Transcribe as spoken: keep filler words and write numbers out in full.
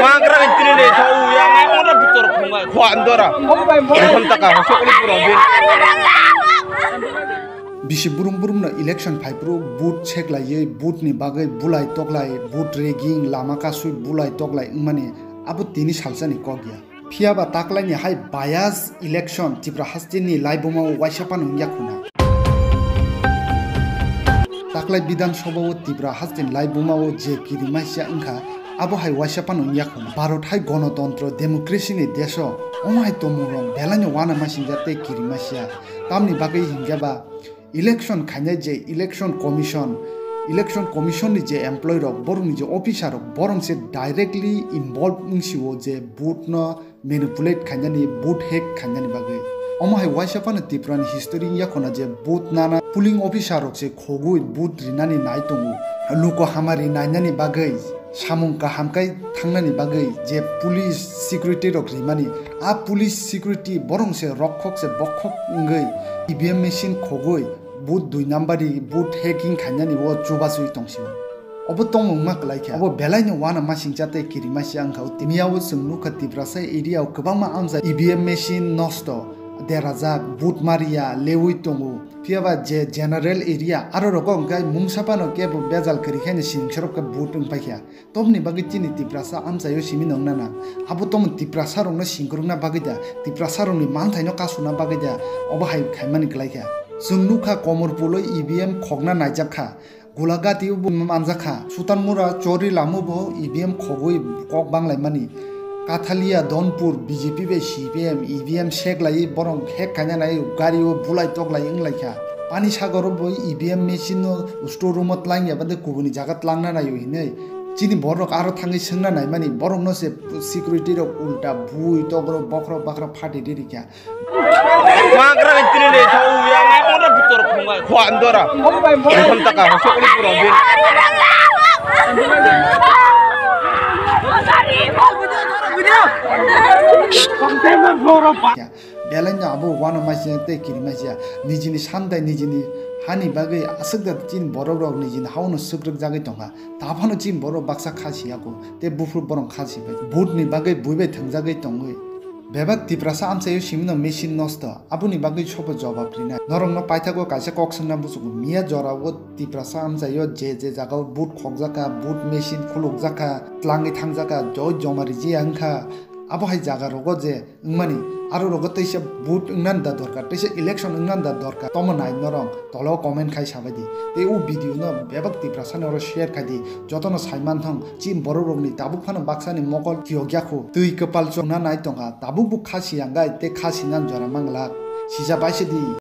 Magra tini le thau ya, ngai mona bitor khongai, khwa andora. Khon taka, hosok ni pura bin. Bisi burum burum no election phai phuru vote check lai ye, vote ni bagwi bulai toklai, vote rigging, lama kasui bulai toklai wngmani abo tini salsa ni kok ya. Phiya ba taklai ni hai bias election Tripura haste ni laibuma o waisa phano wngya khuna. Taklai Bidhan Sabha o Tripura haste ni laibuma o je kirima sia wngkha, abo hai waisa phano wngya khuna. Bharat hai gonotontro, democracy ni desh o omo hai tongmung rok belai no uana masingya tei kirima sia. Tamni bagwi hinkhe ba election khainai je election commission, election commission ni je employee rok, borok ni je officer rok, borok se directly involve wng si o je vote no manipulate khainani, vote hack khainani bagwi. Omo hai waisa phano Tripura ni history wngya khuna je vote nana polling officer rok se khogwi vote rinani nai tongo. Luko hamari nainani bagwi, samung kaham kai thangnani bagwi je police security rok rimani, a police security borok se rokhok se bokhok wngwi E V M machine khogwi vote dui number ri vote hacking khainani o chubachu tongsi o. Obo tongmung ma kwlai kha. Obo belai no uana masingcha tei kirima sia wngkha. Tini o chwng nukha Tiprasa area o kwbangma amjak E V M machine nosto, derajak, vote maria, lewi tongo. Phiya ba je general area, aro rogo hwnkhe mungsa phano kebo bejal kwrwi khe ni siningsarok khe vote wng paikha. Toboni bagwi chini Tiprasa amchaio simi nokna nang. Abo tongmung Tiprasa rokno singkrukna bagwi da, Tiprasa rokni manthaino kasuna bagwi da, obo hai khaimani kwlai kha. Chwng nukha Komorpulo E V M khokna naijak kha. Gulagati o bo manjak kha. Sutanmura Chori Lamo bo E V M khogwi kok banglaimani. Kathalia Donpur B J P bai C P M E V M sek lai borok hack khaina nai gari o bulai tok lai wng lai kha. Pani Sagar o bo E V M machine no store room o tlang ya bade kubuni jaga tlangna nai o hinwi. Chini borok aro thangwi swngna nai mani borok no se security rok ulta bui tok rok bokhorok bakhorok phati riri kha. Magra tini le thau ya ngai mona bitor khongai khwa andora. Khon taka hosok ni pura bin. Belai no abo uano maisa tei kiri maisa nijini samdai nijini hani bagwi aswk da chini borok rok nijini hao no swkrwk jagwi tongkha. Taphano chini borok baksa kha siya ko tei buphuru borok kha sibai. Vote ni bagwi buibai thwngjagwi tongwi. Bebak Tiprasa amchaio simino machine nosto, aboni bagwi sobo jobab rina. Norokno paithago kaisa kok swngna muchungo, miya jorao Tiprasa amchaio je je jagao vote khokjakha, vote machine khulukjakha, tlangwi thangjakha, joi joma rijiya wngkha, abo hai jaga rogo je wngmani, aro rogo teisa vote wngna da dorkar, teisa election wngna da dorkar, tomo nai norok. Tolo comment khai sabai di. Tei o video no bebak Tiprasa ni oro share khai di. Jotono sai man thong, chini borok rokni tabuk phano baksa ni mokol kiyok yakho. Twi kwpal chongna nai tongkha. Tabuk bo kha siyang gai tei kha sinan jora manglak. Sija bai se di.